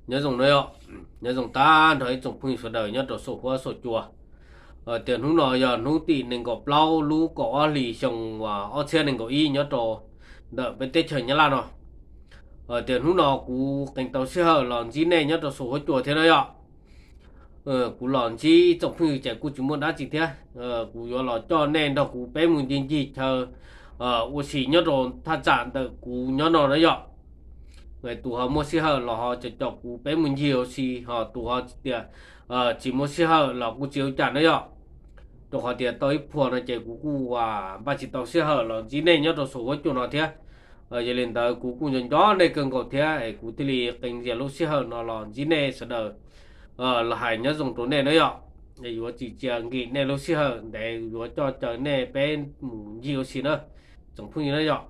Nyob zoo na yom, nyob zoo tag nrho ib tsoom phooj ywg sawv daws nyob rau saum huab saum cua. Tias hnub no yog hnub tim nees nkaum plaub lub kaum ob hlis xyoo ob txhiab nees nkaum ib nyob rau ntawm peb teb chaws Nyab Laj no. Tias hnub no kuv qee tau sij hawm los ntsib nej nyob rau saum huab cua thiab na yom. Kuv los ntsib tsoom phooj ywg ces kuj tsis muaj dab tsi thiab. Kuv yuav los coj nej nrog kuv peb mus ncig ncig chaw ua si nyob rau thaj tsam ntawm kuv nyob no na yom. Tus ho muaj sij hawm los ho cov coj kuv peb mus ncig ua si, ho tus ho tias tsis muaj sij hawm los kuj tsis ua cas na yom. Rau qhov tias tau ib phuas no ces kuv kuj npaj tsis tau sij hawm los ntsib nej nyob rau saum huab cua no thiab. Yog li ntawd kuv kuj nco nco nej kawg nkaus thiab es kuv thiaj li qee ntxias lub sij hawm no los ntsib nej sawv daws los hais nyob zoo rau nej na yom. Yuav tsis tsis nkim nej lub sij hawm ntev, yuav coj caw nej peb mus ncig ua si na, tsoom phooj ywg na yom.